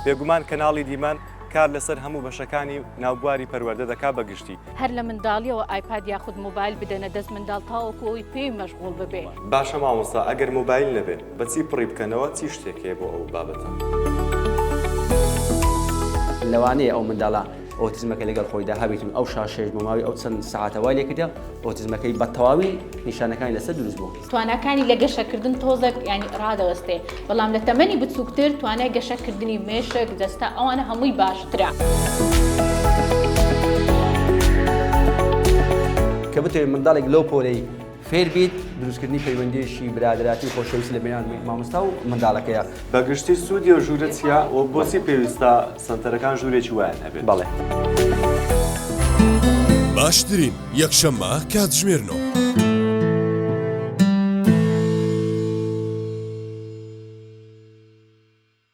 بێگومان کەناڵی دیمەن کار لەسەر هەموو بەشەکانی ناوبواری پەروەردە دەکات بە گشتی. هەر لە منداڵیەوە ئایپاد یاخود مۆبایل بدەنە دەست منداڵ تاوەکو ئەوەی پێی مەشغوڵ ببێ. باشە مامۆستا ئەگەر مۆبایل نەبێ بە چی پڕی بکەنەوە چی شتێک هەیە بۆ ئەو بابەتە؟ لەوانەیە ئەو منداڵە ئۆتیزمەکەی لەگەڵ خۆیدا هەبێت و ئەو شاشەیەش بۆ ماوەی ئەو چەند سەعاتە وای لێکردە ئۆتیزمەکەی بە تەواوی نیشانەکانی لەسەر دروست بوو. تواناکانی لە گەشەکردن تۆزێک یانی ڕادەوەستێ بەڵام لە تەمەنی بچووکتر توانای گەشەکردنی مێشک، جەستە ئەوانە هەمووی باشترە. کە بتەوێت منداڵێک لەو پۆلەی فێر بیت دروستکردنی پەیوەندیەکی برادەراتی و خۆشەویستی لە بینان مامۆستا و منداڵەکەیە. بە گشتی سوودی ئەو ژوورە چییە و بۆچی پێویستە سەنتەرەکان ژوورێکی وایان هەبێت؟ بەڵێ. باشترین یەکشەممە کاتژمێر نۆ.